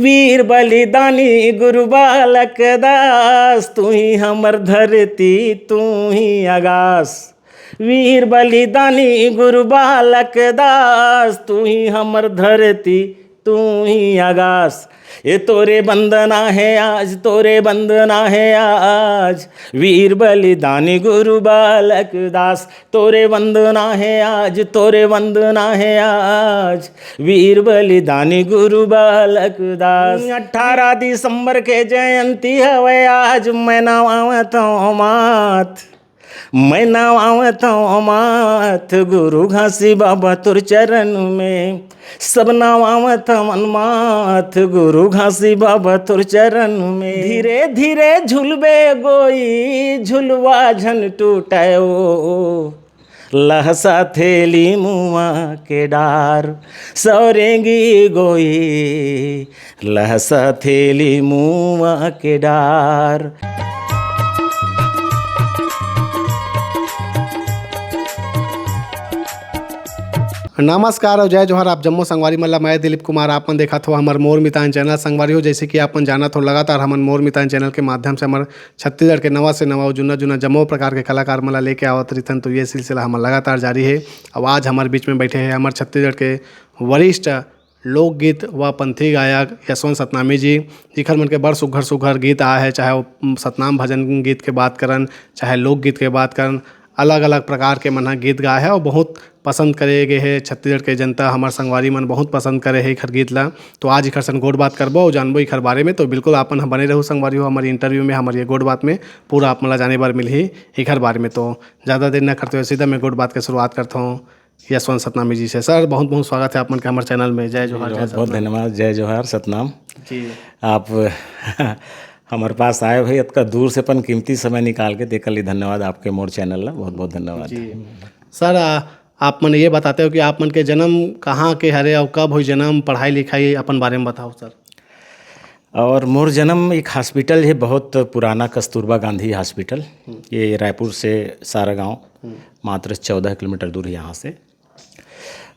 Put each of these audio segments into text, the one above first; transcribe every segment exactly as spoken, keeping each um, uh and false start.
वीर बलिदानी गुरु बालक दास, तू ही हमर धरती, तू ही आगास। वीर बलिदानी गुरु बालक दास, तू ही हमर धरती, तू ही आगास। ये तोरे वंदना है आज, तोरे वंदना है आज, वीर बलिदानी गुरु बालक दास। तोरे वंदना है आज, तोरे वंदना है आज, वीर बलिदानी गुरु बालक दास। अठारह दिसंबर के जयंती हवे आज, मैं नवावत हूँ माथ, मैं नवावत हूँ माथ, गुरु घासी बाबा तोर चरण में। सब नवावत हवन माथ, गुरु घासी बाबा तोर चरण में। धीरे धीरे झुलबे गोई, झुलवा झन टूटे ओ। लहसा थेली मुआ के डार, सौरेंगी गोई, लहसा थेली मुआ के डार। नमस्कार और जय जोहार। आप जम्मो संगवारी मन ला मैं दिलीप कुमार, आप मन देखत हो हमर मोर मितान चैनल। संगवारी हो, जैसे कि आप मन जानत हो, लगातार हमन मोर मितान चैनल के माध्यम से हमर छत्तीसगढ़ के नवा से नवा और जुन्ना जुन्ना जम्मो प्रकार के कलाकार मन ला लेके आवत रहिथन। तो ये सिलसिला हमर लगातार जारी है। अब आज हमर बीच में बैठे हैं हमर छत्तीसगढ़ के वरिष्ठ लोकगीत व पंथी गायक यशवंत सतनामी जी, जिखर मन के बड़ सुघर सुघर गीत आए हैं, चाहे वो सतनाम भजन गीत के बात करन, चाहे लोकगीत के बात करन, अलग-अलग प्रकार के मन ह गीत गाए हे और बहुत पसंद करे गे हे। छत्तीसगढ़ के जनता, हमर संगवारी मन बहुत पसंद करे हे एखर गीत ला। तो आज एखर सन गोठ बात करबो और जानबो एखर बारे में। तो बिल्कुल आपन ह बने रहू संगवारी हो हमर interview में, हमर ये गोठ बात में पूरा आप मन ला जाने बर मिलही एखर बारे में। तो ज़्यादा देर न करते हुए सीधा मैं गोठ बात के शुरुआत करता हूँ यशवंत सतनामी जी से। सर, बहुत बहुत स्वागत है आप मन के हमर चैनल में। जय जोहार, जय बहुत बहुत सतनाम। धन्यवाद। जय जोहार, सतनाम। जी। आप हमर पास आए भाई, इतना दूर से अपन कीमती समय निकाल के, तेकर लिए धन्यवाद आपके मोर चैनल ला, बहुत बहुत धन्यवाद। जी। सर, आ, आप मन ये बताते हो कि आप मन के जन्म कहाँ के हरे और कब हुई जन्म, पढ़ाई लिखाई, अपन बारे में बताओ सर। और मोर जन्म एक हॉस्पिटल है, बहुत पुराना कस्तूरबा गांधी हॉस्पिटल। हम्म। ये रायपुर से सारा गांव हम्म। मात्र चौदह किलोमीटर दूर है यहाँ से।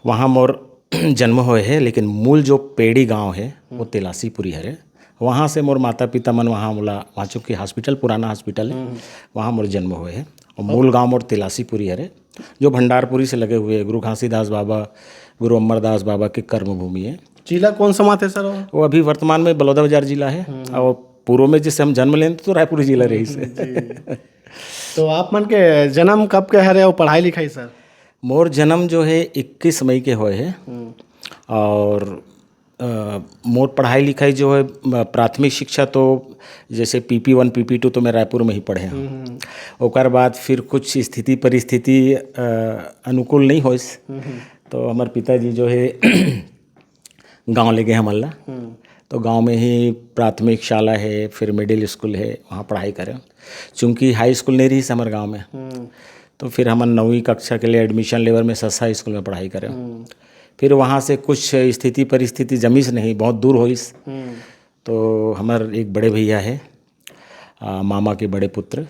वहाँ मोर जन्म होए है, लेकिन मूल जो पेड़ी गांव है, वो हम्म। तिलासीपुरी हरे। वहाँ से मोर माता पिता मन वहाँ मोला, वहाँ चूँकि हॉस्पिटल, पुराना हॉस्पिटल है, हम्म। वहाँ मोर जन्म होए है। और मूल गांव मोर तिलासीपुरी हरे, जो भंडारपुरी से लगे हुए है, गुरु घासीदास बाबा, गुरु अमरदास बाबा के कर्म भूमि है। जिला कौन सा माते सर वो? वो अभी वर्तमान में बलौदाबाजार जिला है, हम्म। और पूर्व में जैसे हम जन्म लेन तो रायपुर जिला रहिस हे। जी। तो आप मन के जन्म कब के हरे और पढ़ाई लिखाई सर? मोर जन्म जो है इक्कीस मई के होए है। हम्म। और, अ, मोर पढ़ाई लिखाई जो है, अ, प्राथमिक शिक्षा तो जैसे PP one, PP two तो मैं रायपुर में ही पढ़े हूँ। हम्म, हम्म। ओकर बाद फिर कुछ स्थिति परिस्थिति, अ, अनुकूल नहीं होइस। हम्म, हम्म। तो हमर पिताजी जो है गाँव ले गए हमन ला। हम्म। तो गाँव में ही प्राथमिक शाला है, फिर मिडिल स्कूल है, वहाँ पढ़ाई करें। चूँकि हाई स्कूल नहीं रहिस हमर गाँव में, हम्म। तो फिर हमन नौवीं कक्षा के लिए एडमिशन लेबर में सस्सा स्कूल में पढ़ाई करें। हम्म। फिर वहाँ से कुछ स्थिति परिस्थिति जमीस नहीं, बहुत दूर होइस। हम्म। तो हमर एक बड़े भैया है, आ, मामा के बड़े पुत्र,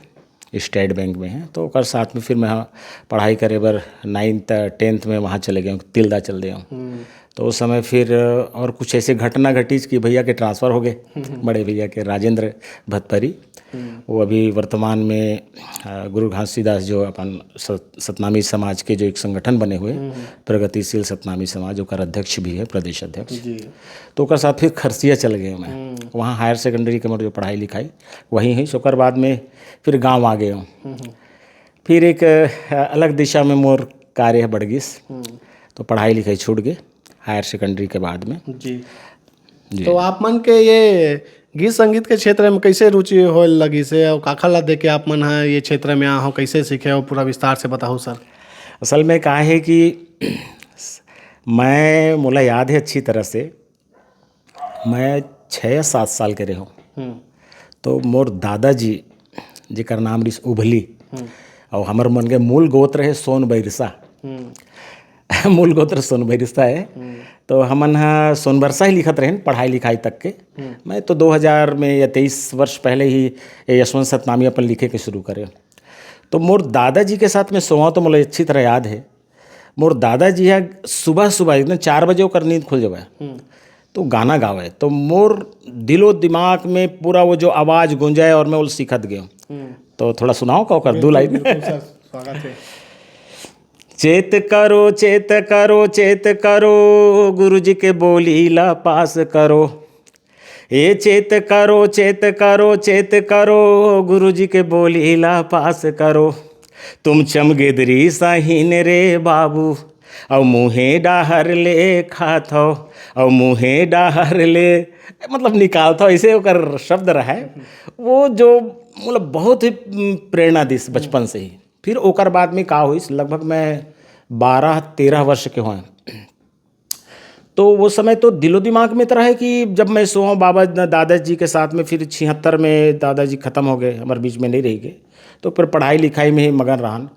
स्टेट बैंक में हैं, तो ओकर साथ में फिर मैं पढ़ाई करे बर नाइन्थ, टेंथ में वहाँ चले गए हूँ, तिल्दा चले गए हूँ। हम्म। तो उस समय फिर और कुछ ऐसे घटना घटिस कि भैया के ट्रांसफ़र हो गए, हम्म। बड़े भैया के, राजेंद्र भतपरी। हम्म। वो अभी वर्तमान में, आ, गुरु घासीदास जो अपन सत-, सतनामी समाज के जो एक संगठन बने हुए, हम्म। प्रगतिशील सतनामी समाज, ओकर अध्यक्ष भी है, प्रदेश अध्यक्ष। जी। तो ओकर साथ फिर खरसिया चल गए मैं। हम्म। वहाँ हायर सेकेंडरी के मोर जो पढ़ाई लिखाई वहीं हुई। ओकर बाद में फिर गाँव आ गए हूँ। हम्म, हम्म। फिर एक, अ, अलग दिशा में मोर कार्य ह बढ़ गिस। हम्म। तो पढ़ाई लिखाई छूट गए हायर सेकेंडरी के बाद में। जी। जी। तो आप मन के ये गीत संगीत के क्षेत्र में कैसे रुचि होए लगिस हे और काखर ला देख के आप मन ह ये क्षेत्र में आ हो, कैसे सीखे हो, पूरा विस्तार से बताओ सर। असल में का है कि मैं, मोला याद है अच्छी तरह से, मैं छः या सात साल के रहे हूँ। हम्म। तो मोर दादाजी, जेकर नाम रिस उभली, हम्म। और हमर मन के मूल गोत्र है सोन बैरसा। हम्म। मूल गोत्र सोन बैरसा है। हम्म। तो हमन ह सोनबरसा ही लिखत रहेन पढ़ाई लिखाई तक के। हम्म। मैं तो दो हज़ार में या तेईस वर्ष पहले ही ये यशवंत सतनामी अपन लिखे के शुरू करे। तो मोर दादाजी के साथ में सोवा तो मोला अच्छी तरह याद है। मोर दादाजी ह सुबह सुबह एकदम चार बजे ओकर नींद खुल जावे। हम्म। तो गाना गावे, तो मोर दिलो दिमाग में पूरा वो जो आवाज गूंजे और मैं वो सीखत गयो। हम्म। तो थोड़ा सुनाओ का ओकर दो बिल्कुल, लाइन। बिल्कुल सर, स्वागत है। चेत करो, चेत करो, चेत करो, गुरुजी के बोली ला पास करो। ए चेत करो, चेत करो, चेत करो, गुरुजी के बोली ला पास करो। तुम चमगेदरी सहीन रे बाबू, अउ मुहे डाहर ले खात हो, अउ मुहे डाहर ले, मतलब निकालत हो, ऐसे ओकर शब्द रहा है। वो जो मतलब बहुत ही प्रेरणा दिस बचपन से ही। फिर ओकर बाद में का होइस, लगभग मैं बारह तेरह वर्ष के हों, तो वो समय तो दिलो दिमाग में तो रहे कि जब मैं सोऊं बाबा, दादाजी के साथ में, फिर छिहत्तर में दादाजी खत्म हो गए, हमारे बीच में नहीं रह गए, तो फिर पढ़ाई लिखाई में ही मगन रहन।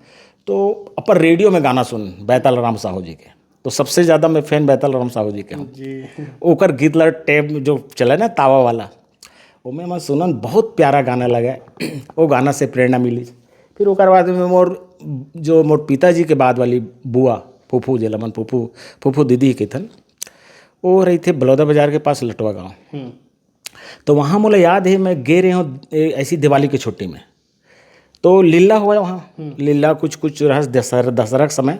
तो अपन रेडियो में गाना सुन बैताल राम साहू जी के, तो सबसे ज़्यादा मैं फैन बैताल राम साहू जी के हूँ। जी। ओकर गीत ला टेप जो चले ना, तावा वाला, ओमे मैं सुनन, बहुत प्यारा गाना लगे। वो गाना से प्रेरणा मिली। फिर ओकर बाद में मोर, जो मोर पिताजी के बाद वाली बुआ, फूफू, जेला मन फूफू, फूफू दीदी कहिथन, वो रहिथे बलौदा बाजार के पास लटवा गाँव। हम्म। तो वहाँ मोला याद है, मैं गे रहे हूँ ए-, ऐसी दिवाली की छुट्टी में, तो लीला हुआ वहाँ। हम्म। लीला कुछ कुछ रहस दशहर-, दशहरा के समय।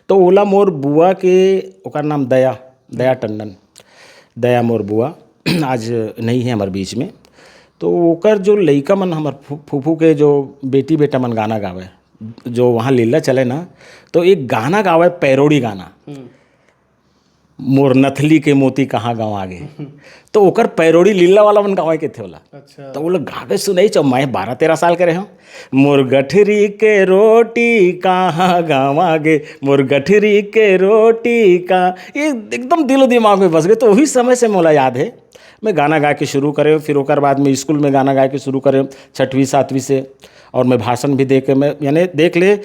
तो ओला मोर बुआ के, ओकर नाम दया, दया टंडन, दया मोर बुआ आज नहीं है हमारे बीच में। तो ओकर जो लइका मन, हमर फू-, फूफू के जो बेटी बेटा मन गाना गावे, जो वहाँ लीला चले ना, तो एक गाना गावे, पैरोडी गाना, हम्म। मोर नथली के मोती कहाँ गँवा गे। तो ओकर पैरोडी लीला वाला मन गावे के थे ओला। अच्छा। तो वो लोग गावे सुनाई चो, मैं बारह तेरह साल के रहे हूँ। मोर गठरी के रोटी कहाँ गँवा गे, मोर गठरी के रोटी का, ये एकदम दिलो दिमाग में बस गए। तो वही समय से मोला याद है, मैं गाना गाए के शुरू करे, फिर ओकर बाद में स्कूल में गाना गाए के शुरू करे, छठवीं सातवीं से। और मैं भाषण भी दे के, मैं, यानी देख ले,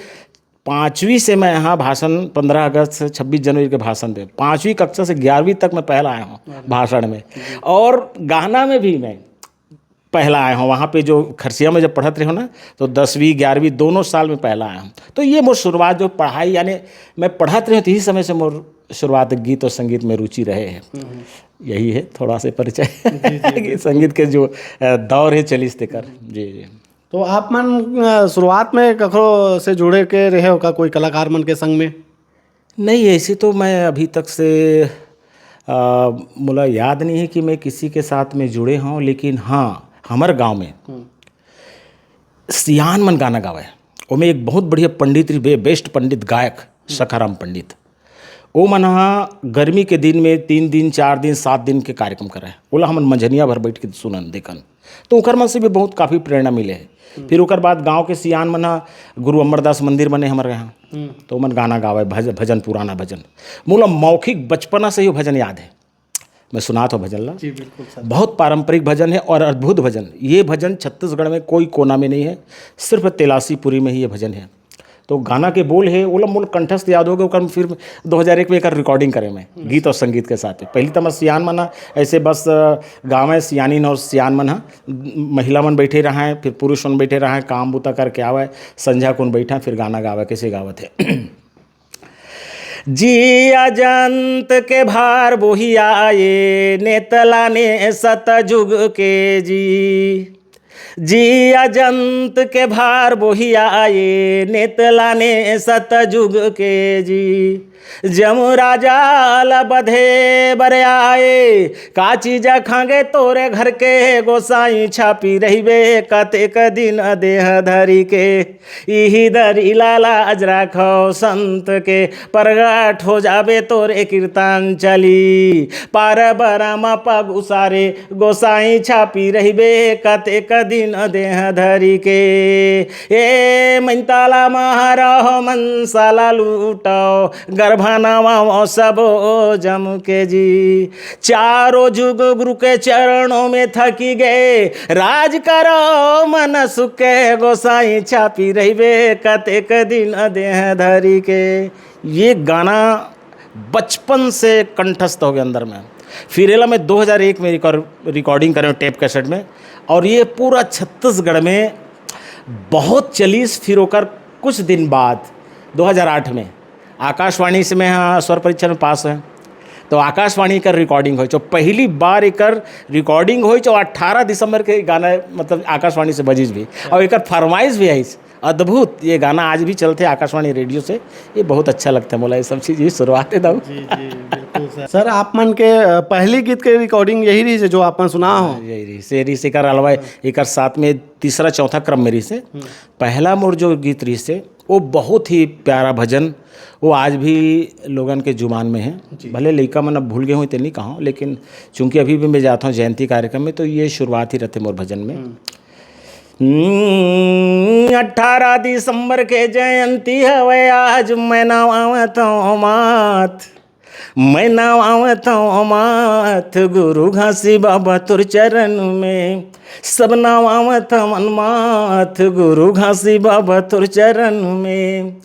पाँचवीं से मैं यहाँ भाषण, पन्द्रह अगस्त से छब्बीस जनवरी के भाषण दे, पाँचवीं कक्षा से ग्यारहवीं तक मैं पहला आया हूँ भाषण में। और गाना में भी मैं पहला आया हूँ। वहाँ पे जो खरसिया में जब पढ़त रहे हो ना, तो दसवीं ग्यारहवीं दोनों साल में पहला आया हूँ। तो ये मोर शुरुआत, जो पढ़ाई, यानी मैं पढ़त रहे हूँ, तो यही समय से मोर शुरुआत गीत और संगीत में रुचि रहे हैं। यही है थोड़ा सा परिचय। जी, जी, कि संगीत के जो अ, दौर है चलिस तेकर। जी, जी। तो आप मन अ, शुरुआत में कखरो से जुड़े के रहे हो का, कोई कलाकार मन के संग में? नहीं, ऐसे तो मैं अभी तक से अ, मोला याद नहीं है कि मैं किसी के साथ में जुड़े हूँ, लेकिन हाँ, हमर गांव में हम्म। सियान मन गाना गावे, ओमे एक बहुत बढ़िया पंडित रही, बे-, बेस्ट पंडित गायक सखाराम पंडित। ओ मन हा गर्मी के दिन में तीन दिन, चार दिन, सात दिन के कार्यक्रम करे, ओला हमन मंझनिया भर बैठ के सुनन देखन। तो ओकर मन से भी बहुत काफ़ी प्रेरणा मिले है। फिर ओकर बाद गांव के सियान मन हा, गुरु अमरदास मंदिर बने हमर यहाँ, हम्म। तो ओमन गाना गावे, भज-, भजन, पुराना भजन। मोला मौखिक बचपना से ही भजन याद है, मैं सुनात हूँ भजन ला। जी, बिल्कुल सर। बहुत पारंपरिक भजन है और अद्भुत भजन। ये भजन छत्तीसगढ़ में कोई कोना में नहीं है, सिर्फ तेलासीपुरी में ही ये भजन है। तो गाना के बोल है, ओला मोला कंठस्थ याद हो गए, ओकर फिर दो हज़ार एक में एकर रिकॉर्डिंग करे मैं, गीत और संगीत के साथ। पहली तो मैं सियान मन हा, ऐसे बस, अ, गाँव में सियानिन और सियान मन हा, महिला मन बैठे रहा है, फिर पुरुष मन बैठे रहा है, काम बूता करके आवे, संझा कुन बैठा, फिर गाना गावे, कैसे गावत है। जी अजंत के भार बोहियाए, नेतला ने सतजुग के जी। जी अजंत के भार बोहियाए, नेतला ने सतजुग के जी। जमु राजा ल बधे बर आए, का चीज खांगे तोरे घर के गोसाई, छापी रहिबे कतेक दिन देह धरी के। इही दरी ला लाज राखव संत के, परगट हो जाबे तोरे कीर्तन चली। पार बरामा पग उसारे, गोसाई छापी रहिबे कतेक दिन देह धरी के। ए मैंताला महारह मनसाला लूटव, गर्भा नवाव सबो जम के जी। चारों जुग गुरु के चरणों में थकी गए, राज करो मन सुख के, गोसाई छापी रहिबे कतेक दिन देह धरी के। ये गाना बचपन से कंठस्थ हो गया अंदर में। फिर एला मैं दो हज़ार एक में रिकॉर्ड, रिकॉर्डिंग करे टेप कैसेट में, और ये पूरा छत्तीसगढ़ में बहुत चलीस। फिर ओकर कुछ दिन बाद दो हज़ार आठ में आकाशवाणी से मैं यहाँ स्वर परीक्षा में पास है, तो आकाशवाणी कर रिकॉर्डिंग होइस, तो पहली बार एकर रिकॉर्डिंग होइस, तो अठारह दिसंबर के गाना, मतलब, आकाशवाणी से बजिस भी, और एकर फरमाइश भी आइस। अद्भुत, ये गाना आज भी चलथे आकाशवाणी रेडियो से। ये बहुत अच्छा लगता है मोला, ये सब चीज़, ये शुरुआत है दाऊ। जी, जी, बिल्कुल सर। सर, आप मन के, अ, पहली गीत के रिकॉर्डिंग यही रहिस हे, जो आप मन सुना हो? यही रहिस, यही रहिस, एकर अलावा, एकर साथ में तीसरा, चौथा क्रम में रहिस हे। पहला मोर जो गीत रहिस हे, वो बहुत ही प्यारा भजन, वो आज भी लोगन के जुबान में है। जी। भले लइका मन अब भूल गए हों, ते नहीं कहूँ, लेकिन चूंकि अभी भी मैं जाता हूँ जयंती कार्यक्रम में, तो ये शुरुआत ही रहते मोर भजन में। हम्म। हम्म, अठारह दिसंबर के जयंती हवे आज, मैं नवावत हूँ माथ, मैं नवावत हूँ माथ गुरु घासी बाबा तोर चरण में, सब नवावत हवन माथ गुरु घासी बाबा तोर चरण में।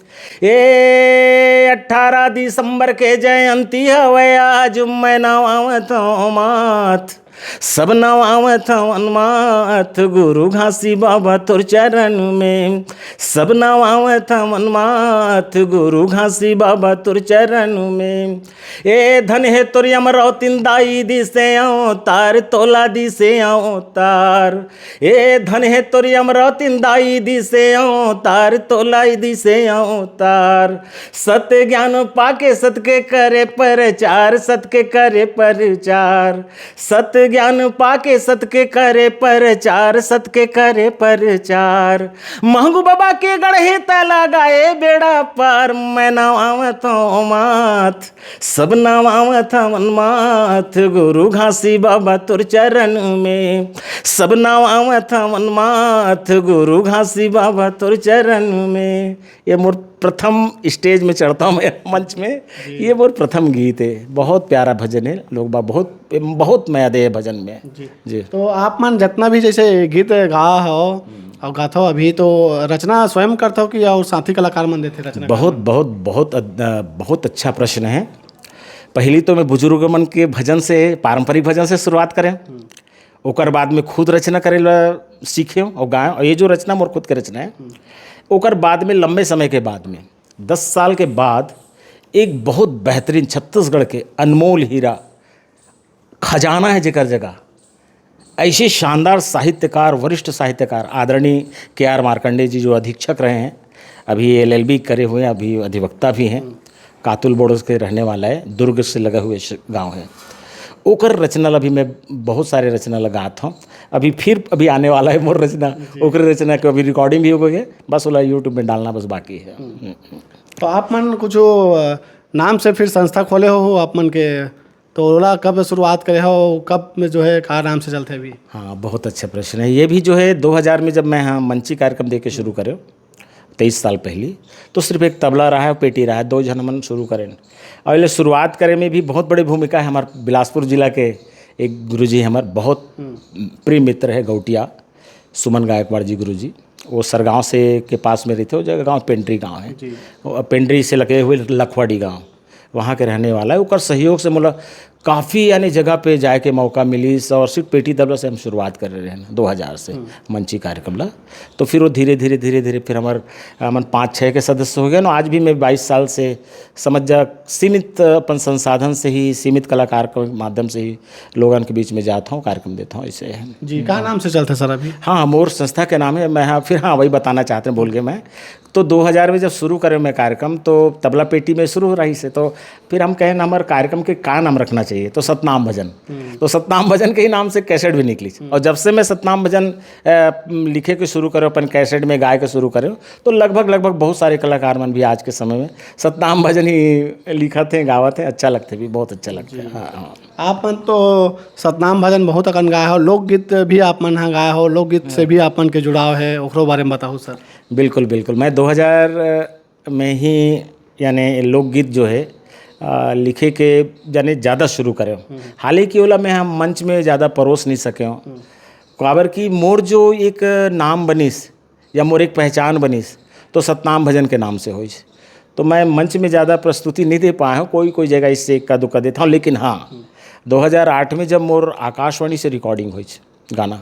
ए अठारह दिसंबर के जयंती हवे आज, मैं नवावत हूँ माथ, सब नवावत हवन माथ गुरु घासी बाबा तोर चरण में, सब नवावत हवन माथ गुरु घासी बाबा तोर चरण में। ए धन हे तोर अमरौतिन दाई दिसे अवतार, तोला दिसे अवतार। ए धन हे तोर अमरौतिन दाई दिसे अवतार, तोला दिसे अवतार। सत ज्ञान पाके सत के करे प्रचार, सत के करे प्रचार। सत ज्ञान पाके सत के करे प्रचार, सत के करे प्रचार। महंगू बाबा के गढ़े त लगाए बेड़ा पार, मैं नवावत हूँ माथ, सब नवावत हवन माथ गुरु घासी बाबा तोर चरण में, सब नवावत हवन माथ गुरु घासी बाबा तोर चरण में। ये मोर प्रथम स्टेज में चढ़ता हूँ मैं मंच में, ये मोर प्रथम गीत है। बहुत प्यारा भजन है, लोग बा बहुत, बहुत मया दे है भजन में। जी। जी। तो आप मन जितना भी जैसे गीत गा हो और गाथो अभी, तो रचना स्वयं करथो कि और साथी कलाकार मन देथे रचना बहुत, करने? बहुत, बहुत अद-, बहुत अच्छा प्रश्न है। पहली तो मैं बुजुर्ग मन के भजन से, पारंपरिक भजन से शुरुआत करें, ओकर बाद में खुद रचना करे ला सीखे और गाए। और ये जो रचना मोर खुद के रचना है, ओकर बाद में लंबे समय के बाद में, दस साल के बाद, एक बहुत बेहतरीन छत्तीसगढ़ के अनमोल हीरा, खजाना है जेकर जगह, ऐसे शानदार साहित्यकार, वरिष्ठ साहित्यकार आदरणीय के आर मार्कंडे जी, जो अधीक्षक रहे हैं, अभी एलएलबी करे हुए हैं, अभी अधिवक्ता भी हैं, कातुल बोड़ो के रहने वाला है, दुर्ग से लगा हुए श-, गांव है। ओकर रचना ला भी मैं बहुत सारे रचना ला गात हूँ। अभी फिर अभी आने वाला है मोर रचना, ओकर रचना के अभी रिकॉर्डिंग भी हो गई है, बस ओला YouTube में डालना बस बाकी है। तो आप मन कुछ, अ, नाम से फिर संस्था खोले हो, हो आप मन के, तो ओला कब शुरुआत करे हो, कब में जो है का नाम से चलथे अभी? हाँ, बहुत अच्छा प्रश्न है। ये भी जो है दो हज़ार में जब मैं, हाँ, मंची कार्यक्रम दे के शुरू करे, तेईस साल पहली, तो सिर्फ एक तबला रहा है, पेटी रहा है, दो झन मन शुरू करें। और ये शुरुआत करे में भी बहुत बड़ी भूमिका है हमार बिलासपुर जिला के एक गुरुजी, हमार बहुत प्रिय मित्र है गौटिया सुमन गायकवाड़ जी गुरुजी। वो सरगांव से के पास में रहते हो, जगह गांव पेंड्री गांव है। जी। वो पेंड्री से लगे हुए लखवाड़ी गांव, वहाँ के रहने वाला है। ओकर सहयोग से मोला काफ़ी यानी जगह पे जाए के मौका मिलिस और सिर्फ पेटी तबला से हम शुरुआत करे रहेन दो हज़ार से मंची कार्यक्रम ला। तो फिर वो धीरे, धीरे, धीरे, धीरे फिर हमर, हमन पाँच छः के सदस्य हो गए ना। आज भी मैं बाईस साल से, समझ जा, सीमित अपन संसाधन से ही, सीमित कलाकार के माध्यम से ही लोगन के बीच में जात हूँ, कार्यक्रम देता हूँ, ऐसे है। जी, का नाम से चलथे सर अभी? हाँ, मोर संस्था के नाम है, मैं, हाँ, फिर, हाँ, वही बताना चाहते हैं, भूल गए मैं। तो दो हज़ार में जब शुरू करे मैं कार्यक्रम, तो तबला पेटी में शुरू हो रही से, तो फिर हम कहें, "हमारे कार्यक्रम के का नाम रखना चाहिए?" तो सतनाम भजन। तो सतनाम भजन के ही नाम से कैसेट भी निकली। और जब से मैं सतनाम भजन, अ, लिखे के शुरू करे, अपन कैसेट में गाए के शुरू करे, तो लगभग, लगभग बहुत सारे कलाकार मन भी आज के समय में सतनाम भजन ही लिखत हैं, गावत हैं, अच्छा लगते भी, बहुत अच्छा लगता है। हाँ, हाँ। आप मन तो सतनाम भजन बहुत अकन गाए हो, लोकगीत भी आप मन ह गाए हो, लोकगीत से भी आप मन के जुड़ाव है, ओकरो बारे में बताओ सर। बिल्कुल, बिल्कुल। मैं दो हज़ार में ही, यानी लोकगीत जो है, अ, लिखे के, यानी ज़्यादा शुरू करे हूँ। हालांकि ओला मैं हम मंच में ज़्यादा परोस नहीं सके हूँ। काबर कि मोर जो एक नाम बनिस या मोर एक पहचान बनिस, तो सतनाम भजन के नाम से होइस। तो मैं मंच में ज़्यादा प्रस्तुति नहीं दे पाया हूँ, कोई, कोई जगह इससे इक्का दुक्का देता हूँ। लेकिन हाँ, दो हज़ार आठ में जब मोर आकाशवाणी से रिकॉर्डिंग होइस गाना,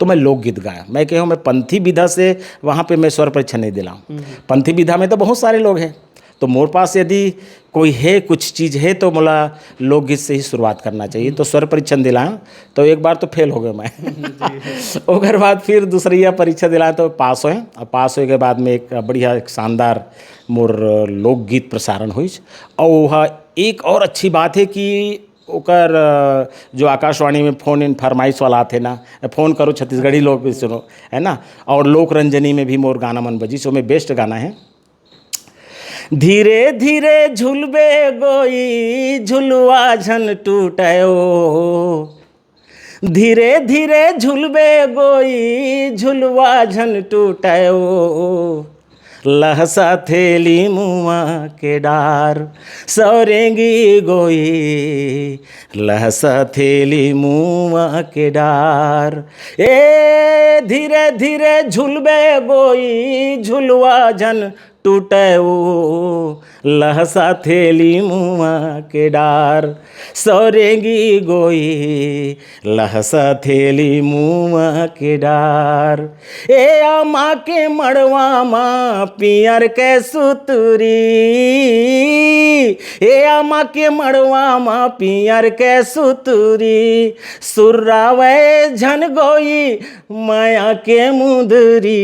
तो मैं लोकगीत गाया। मैं कहे हूँ, मैं पंथी विधा से वहाँ पे मैं स्वर परीक्षण नहीं दिलाऊँ। पंथी विधा में तो बहुत सारे लोग हैं, तो मोर पास यदि कोई है, कुछ चीज़ है तो मोला लोकगीत से ही शुरुआत करना चाहिए। तो स्वर परीक्षण दिलाया, तो एक बार तो फेल हो गए मैं। ओकर बाद फिर दूसरैया परीक्षा दिलाया तो पास होए। अब पास होए के बाद में एक बढ़िया, एक शानदार मोर लोकगीत प्रसारण हुई। और वह एक और अच्छी बात है कि ओकर, अ, जो आकाशवाणी में फोन इन फरमाइश वाला आथे ना, फोन करो छत्तीसगढ़ी लोग भी सुनो, है ना, और लोक रंजनी में भी मोर गाना मन बजिस, ओमे बेस्ट गाना है। धीरे धीरे झुलबे गोई, झुलवा झन टूटय ओ। धीरे धीरे झुलबे गोई, झुलवा झन टूटय ओ। लहसा थेली मुआ के डार, सौरेंगी गोई, लहसा थेली मुआ के डार। ए धीरे धीरे झुलबे गोई, झुलवा झन टूटय ओ। लहसा थेली मुआ के डार, सौरेंगी गोई, लहसा थेली मुआ के डार। ए आमा के मड़वा मा पियर के सुतुरी, ए आमा के मड़वा मा पियर के सुतुरी, सुर्रावे झन गोई मया के मुंदरी।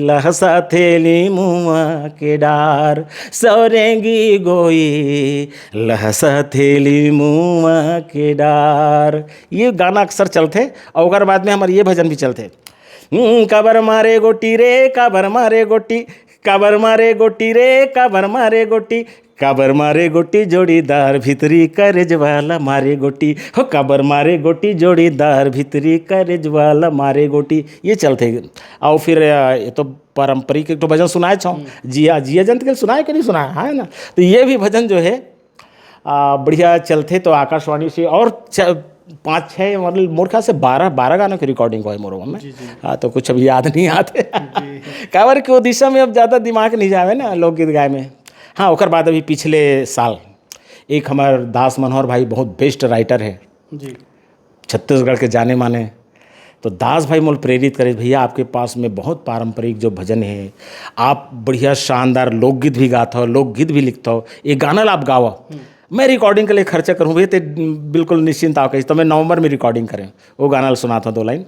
लहसा थेली मुआ के डार, सौरेंगी गोई, लहसा थेली मुआ के डार। ये गाना अक्सर चलथे और ओकर बाद में हमारे ये भजन भी चलथे। हम्म, काबर मारे गोटी रे, काबर मारे गोटी, काबर मारे गोटी रे, काबर मारे गोटी, काबर मारे गोटी जोड़ीदार, भीतरी करेज वाला मारे गोटी, हो काबर मारे गोटी जोड़ीदार, भीतरी करेज वाला मारे गोटी। ये चलथे। और फिर, अ, ये तो पारंपरिक एक तो भजन सुनाए छो, जिया जिया जंत के सुनाए कि नहीं सुनाए, है ना? तो ये भी भजन जो है, आ, बढ़िया चलथे। तो आकाशवाणी से और छ-, पाँच छः, मतलब मोर ख्याल से बारह, बारह गानों की रिकॉर्डिंग हुआ है मोर में। हाँ, तो कुछ अभी याद नहीं आते। काबर कि वो दिशा में अब ज़्यादा दिमाग नहीं जावे ना लोकगीत गाए में। हाँ, ओकर बाद अभी पिछले साल एक हमार दास मनोहर भाई बहुत बेस्ट राइटर है, जी। छत्तीसगढ़ के जाने माने। तो दास भाई मोल प्रेरित करे, "भैया, आपके पास में बहुत पारंपरिक जो भजन है, आप बढ़िया शानदार लोकगीत भी गात हो, लोकगीत भी लिखत हो, ये गाना ला आप गावा, मैं रिकॉर्डिंग के लिए खर्चा करूँ भैया।" ते बिल्कुल निश्चिंत आओ कही। तो मैं नवंबर में रिकॉर्डिंग करें, वो गाना ला सुनात हो दो लाइन।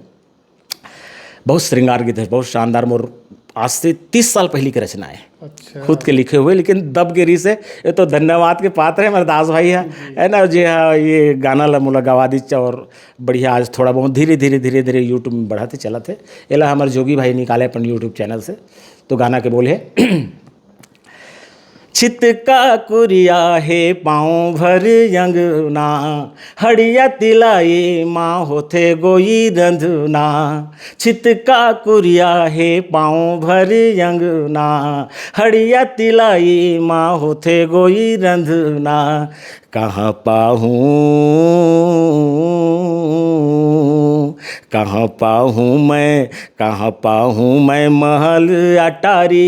बहुत श्रृंगार गीत है, बहुत शानदार, मोर आज से तीस साल पहले की रचना है, अच्छा। खुद के लिखे हुए, लेकिन दब के री से। ये तो धन्यवाद के पात्र है हमारे दास भाई है, है ना जी? हाँ, ये गाना ला मोला गवा दीच और बढ़िया आज थोड़ा बहुत धीरे धीरे धीरे धीरे यूट्यूब में बढ़ाते चलत है। एला हमारे जोगी भाई निकाले अपन यूट्यूब चैनल से। तो गाना के बोल है, छितका कुरिया हे पाँव भर अंगना, हड़िया तिलाई माँ होथे गोई रंधना। छितका कुरिया हे पाँव भर अंगना, हड़िया तिलाई माँ होथे गोई रंधना। कहाँ पाहूँ, कहाँ पाहूँ मैं, कहाँ पाहूँ मैं महल अटारी?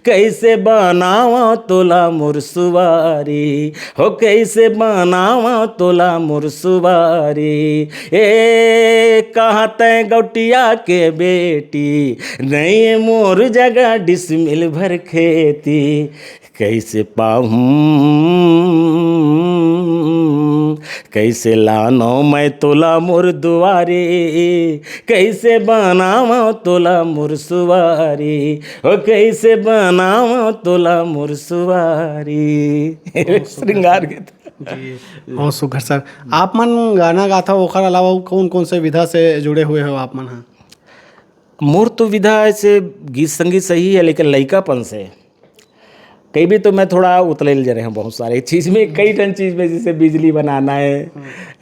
कैसे बनावा तोला मोर सुवारी, हो कैसे बनावा तोला मोर सुवारी? ए कहाँ तै गौटिया के बेटी, नहीं मोर जगह डिसमिल भर खेती। कैसे पाहूँ, कैसे लानो मैं तोला मोर दुआरे, कैसे बनावा तोला मोर सुवारी, ओ कैसे बनावा तोला मोर सुवारी। श्रृंगार गीत। जी, बहुत सुघर सर। आप मन गाना गाथा, ओकर अलावा अउ कौन कौन से विधा से जुड़े हुए हो आप मन? हाँ, मोर तो विधा ऐसे गीत संगीत सही है, लेकिन लइकापन से कई भी तो मैं थोड़ा उतलेल जे रहे हूँ बहुत सारे चीज़ में, कई ठन चीज़ में, जैसे बिजली बनाना है,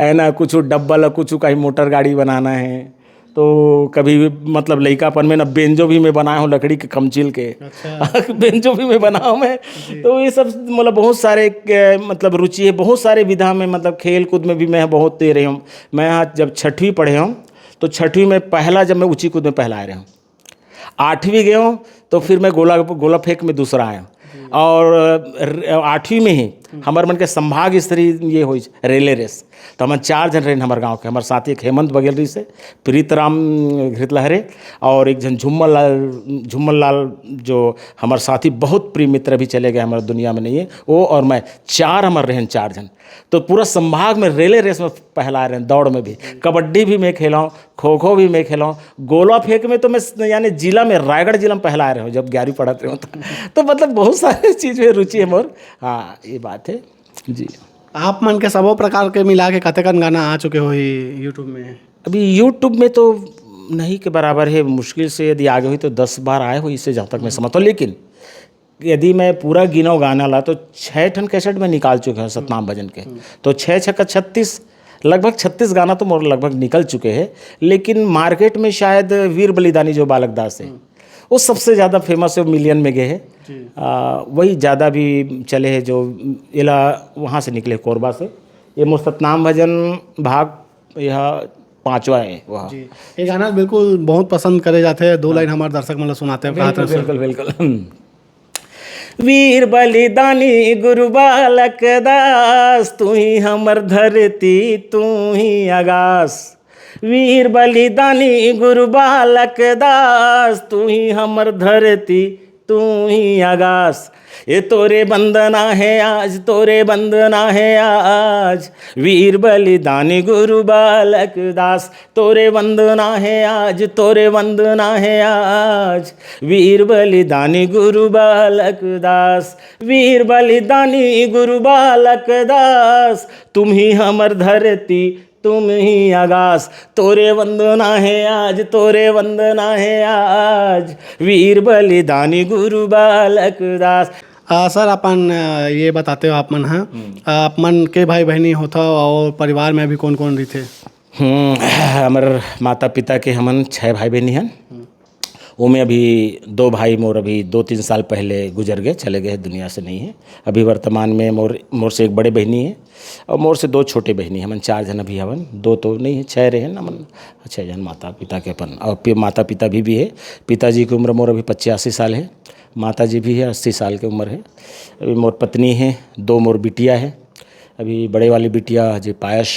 है ना, कुछ डब्बल, कुछ कहीं मोटर गाड़ी बनाना है। तो कभी भी, मतलब, लइकापन में ना बेंजो भी मैं बनाया हूँ लकड़ी के कमचील के। अच्छा। बेंजो भी मैं बनाया हूँ मैं। तो ये सब, मतलब, बहुत सारे, अ, मतलब, रुचि है, बहुत सारे विधा में, मतलब, खेल कूद में भी मैं बहुत दे रहे हूँ। मैं यहाँ जब छठवीं पढ़े हूँ, तो छठवीं में पहला, जब मैं ऊंची कूद में पहला आ रहे हूँ, आठवीं गए हूँ, तो फिर मैं गोला, गोला फेंक में दूसरा आया हूँ। और, अ, आठवीं में ही हमर मन के संभाग स्तरीय ये होइस relay race। तो हमन चार झन रहेन हमर गांव के, हमर साथी एक हेमंत बघेल रहिस हे, प्रीतराम घृतलहरे और एक झन झुम्मन लाल, झुम्मन लाल जो हमर साथी बहुत प्रिय मित्र अभी चले गए, हमर दुनिया में नहीं है, वो और मैं, चार हमर रहेन, चार झन। तो पूरा संभाग में relay race में पहला रहेन, दौड़ में भी, कबड्डी भी मैं खेला हूँ, खो खो भी मैं खेला हूँ, गोला फेंक में तो मैं स-, यानी जिला में, रायगढ़ जिला में पहला रहे हूँ जब ग्यारहवीं पढ़त रहे हूँ तो। तो मतलब बहुत सारे चीज़ में रुचि है मोर। हाँ, ये बात है जी। आप मन के सबो प्रकार के मिला के कतेकन गाना आ चुके होही YouTube में? अभी YouTube में तो नहीं के बराबर है, मुश्किल से यदि आगे हुई तो दस बार आए हो, इससे जहाँ तक मैं समझता हूँ। लेकिन यदि मैं पूरा गिनव गाना ला तो छः ठन कैसेट में निकाल चुके हैं सतनाम भजन के। तो छः छक्का छत्तीस, लगभग छत्तीस गाना तो मोर लगभग निकल चुके हैं। लेकिन मार्केट में शायद वीर बलिदानी जो बालक दास है, वो सबसे ज़्यादा फेमस है, मिलियन में गए हैं। आ, वही ज़्यादा भी चले हैं जो इला वहाँ से निकले, कोरबा से। ये मोर सतनाम भजन भाग यह पांचवा है वह। जी, ये गाना बिल्कुल बहुत पसंद करे जाते हैं। दो लाइन हमारे दर्शक मन ला सुनाते हैं, कहा था बिल्कुल, सर। बिल्कुल, बिल्कुल। वीर बलिदानी गुरु बालक दास, तू ही हमर धरती, तू ही आगास। वीर बलिदानी गुरु बालक दास, तू ही हमर धरती, तू ही आगास। ये तोरे वंदना है आज, तोरे वंदना है आज, वीर बलिदानी गुरु बालक दास। तोरे वंदना है आज, तोरे वंदना है आज, वीर बलिदानी गुरु बालक दास। वीर बलिदानी गुरु बालक दास, तुम ही हमर धरती, तुम ही आगास। तोरे वंदना है आज, तोरे वंदना है आज, वीर बलिदानी गुरु बालक दास। आ, सर, अपन, आ, ये बताते हो आप मन, हाँ? हम्म। आ, आप मन के भाई बहनी होता और परिवार में अभी कौन कौन रहिथे? हम्म, हमर माता पिता के हमन छः भाई बहनी हन। हम्म। ओमे अभी दो भाई मोर अभी दो तीन साल पहले गुजर गए, चले गए, दुनिया से नहीं है। अभी वर्तमान में मोर, मोर से एक बड़े बहनी है और मोर से दो छोटे बहनी, हमन चार जन अभी हवन। दो तो नहीं है, छः रहे हमन, छः जन माता पिता के अपन। और पि-, माता पिता भी, भी है। पिताजी की उम्र मोर अभी पचासी साल है, माता जी भी है, अस्सी साल की उम्र है। अभी मोर पत्नी है, दो मोर बिटिया है। अभी बड़े वाली बिटिया जी पायस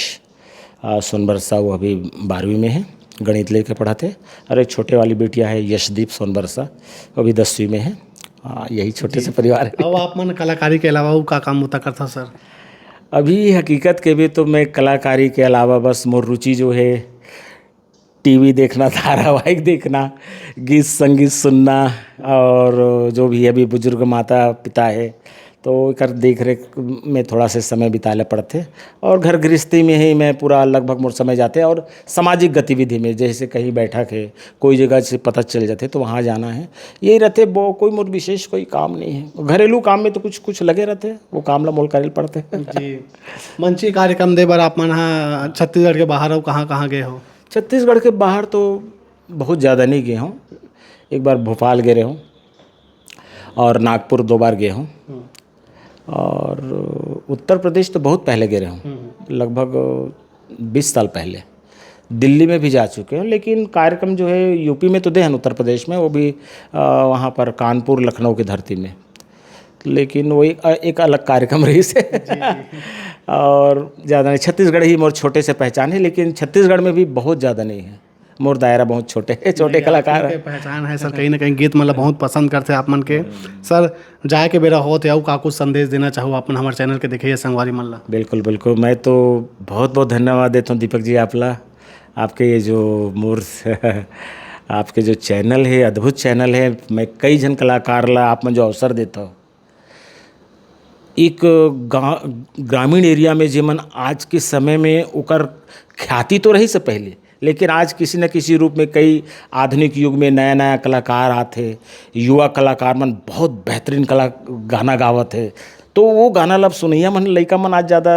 आ, सोनबरसा, वो अभी बारहवीं में है, गणित लेके पढ़ाते। और एक छोटे वाली बिटिया है यशदीप सोनबरसा, वो अभी दसवीं में है। आ, यही छोटे से परिवार है। अब आप मन कलाकारी के अलावा वो का काम होता करता, सर? अभी हकीकत के भी तो मैं कलाकारी के अलावा बस मोर रुचि जो है टीवी देखना, धारावाहिक देखना, गीत संगीत सुनना, और जो भी अभी बुजुर्ग माता पिता है तो एकर देख रेख में थोड़ा से समय बिताए ला पड़थे। और घर गृहस्थी में ही मैं पूरा लगभग मोर समय जाथे और सामाजिक गतिविधि में, जैसे कहीं बैठक है, कोई जगह से पता चल जाथे तो वहाँ जाना है, यही रहथे। वो कोई मोर विशेष कोई काम नहीं है, घरेलू काम में तो कुछ कुछ लगे रहथे, वो काम ला मोल करे पड़थे। जी, मंची कार्यक्रम दे बर आप मन हा छत्तीसगढ़ के बाहर अउ कहाँ कहाँ गए हो? छत्तीसगढ़ के बाहर तो बहुत ज़्यादा नहीं गए हूँ, एक बार भोपाल गए रहे हूँ और नागपुर दो बार गए हूँ। हम्म। और उत्तर प्रदेश तो बहुत पहले गए रहे हूँ, हम्म। लगभग बीस साल पहले। दिल्ली में भी जा चुके हूँ, लेकिन कार्यक्रम जो है यूपी में तो दे हैं, उत्तर प्रदेश में, वो भी आ, वहाँ पर कानपुर लखनऊ की धरती में, लेकिन वो एक, एक अलग कार्यक्रम रहिस हे। जी, जी। और ज़्यादा नहीं, छत्तीसगढ़ ही मोर छोटे से पहचान है, लेकिन छत्तीसगढ़ में भी बहुत ज़्यादा नहीं है, मोर दायरा बहुत छोटे है, छोटे नहीं, कलाकार आप मन के हैं। पहचान है सर, कहीं ना कहीं गीत मन ला बहुत पसंद करते हैं आप मन के। हम्म। सर, जाए के बेरा होत हे, अउ का कुछ संदेश देना चाहो आप मन हमर चैनल के देखे संगवारी मन ला? बिल्कुल, बिल्कुल, मैं तो बहुत बहुत धन्यवाद देता हूँ दीपक जी आप ला, आपके ये जो मोर आपके जो चैनल है, अद्भुत चैनल है। मैं कई झन कलाकार ला आप मन जो अवसर देता हो, एक गा-, ग्रामीण एरिया में जेमन आज के समय में ओकर ख्याति तो रही से पहले, लेकिन आज किसी न किसी रूप में कई आधुनिक युग में नया नया कलाकार आथे, युवा कलाकार मन बहुत बेहतरीन कला, गाना गावत है, तो वो गाना लब सुनैया मन, लइका मन आज ज़्यादा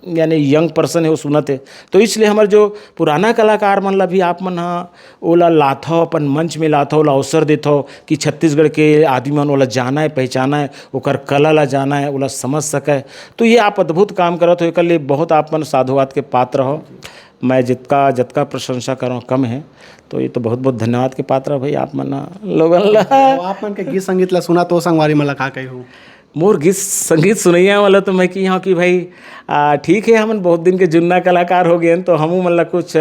यानी यंग पर्सन है, वो सुनत है। तो इसलिए हमर जो पुराना कलाकार मन ला भी आप मन हा ओला लाथव, अपन मंच में लाथव, ओला अवसर देथव कि छत्तीसगढ़ के आदमी मन ओला जानय, पहचानय, ओकर कला ला जानय, ओला समझ सकय। तो ये आप अद्भुत काम करत हो, एकर लिए बहुत आप मन साधुवाद के पात्र हो। मैं जितका, जतका प्रशंसा करूँ कम है, तो ये तो बहुत बहुत धन्यवाद के पात्र हो भाई आप मन लोगन ला। तो आप मन के गीत संगीत ला सुना तो संगवारी मन ला का कही हो? मोर गीत संगीत सुनइया वाला तो मैं कहिहौं कि भाई, आ, ठीक है, हमन बहुत दिन के जुन्ना कलाकार हो गए हैं, तो हमू मन ला कुछ, आ,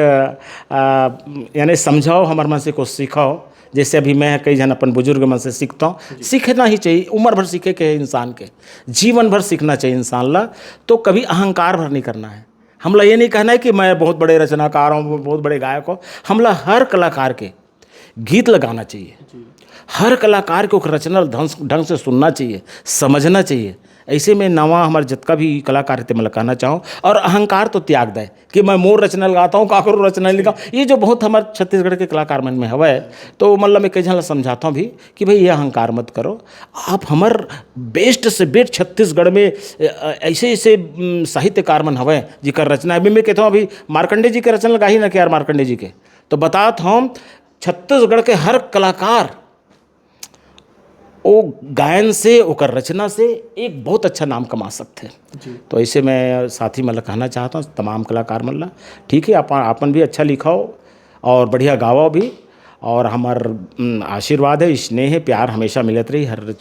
आ, यानी समझाओ, हमर मन से कुछ सिखाओ। जैसे अभी मैं कई झन अपन बुजुर्ग मन से सीखता हूँ, सीखना ही चाहिए, उम्र भर सीखे के है इंसान के, जीवन भर सीखना चाहिए इंसान ला। तो कभी अहंकार भर नहीं करना है। हमला ये नहीं कहना है कि मैं बहुत बड़े रचनाकार हूँ, बहुत बड़े गायक हूँ। हमला हर कलाकार के गीत ला गाना चाहिए, हर कलाकार के ओकर रचना ला ढंग ढंग से सुनना चाहिए, समझना चाहिए। ऐसे में नवा हमारे जितना भी कलाकार है, तेमन ला कहना चाहूँ, और अहंकार तो त्याग दे कि मैं मोर रचना ला गाता हूँ, काकरो रचना नहीं गाता। ये जो बहुत हमारे छत्तीसगढ़ के कलाकार मन में हवय, तो मतलब मैं कई झन ला समझाता हूँ भी कि भाई, ये अहंकार मत करो। आप हमर बेस्ट से बेस्ट छत्तीसगढ़ में, अ, अ, ऐसे ऐसे, उम, साहित्यकार मन हवय, जिकर रचना, अभी मैं कहता हूँ, अभी मार्कंडे जी के रचना ला गाही ना कि यार, मार्कंडे जी के, तो बतात हौं, छत्तीसगढ़ के हर कलाकार ओ गायन से, ओकर रचना से एक बहुत अच्छा नाम कमा सकथे। जी। तो ऐसे मैं साथी मन ला कहना चाहता हूँ, तमाम कलाकार मन ला, ठीक है, आप, आपन भी अच्छा लिखाओ और बढ़िया गावो भी। और हमर, उम, आशीर्वाद है, स्नेह है, प्यार हमेशा मिलत रही हर, अ,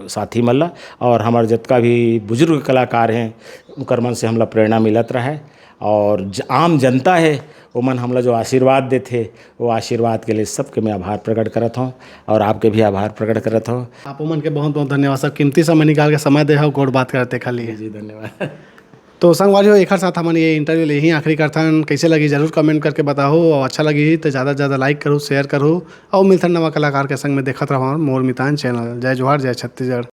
साथी मन ला। और हमर जतका भी बुजुर्ग कलाकार हैं, उनकर मन से हमला प्रेरणा मिलत रहे। और ज-, आम जनता है, ओमन हमला जो आशीर्वाद देथे, वो आशीर्वाद के लिए सबके मैं आभार प्रकट करत हौं और आपके भी आभार प्रकट करत हौं। आप ओमन के बहुत बहुत धन्यवाद सर, कीमती समय निकाल के समय दे हो गोठ बात करत हे खाली। जी, धन्यवाद। तो संगवारी हो, एखर साथ हमन ये इंटरव्यू ले ही आखिरी करथन। कैसे लगी, जरूर कमेंट करके बताओ, और अच्छा लगी तो ज़्यादा से ज़्यादा लाइक करो, शेयर करो, और मिलथन नवा कलाकार के संग में। देखत रहो मोर मितान चैनल। जय जोहार, जय छत्तीसगढ़।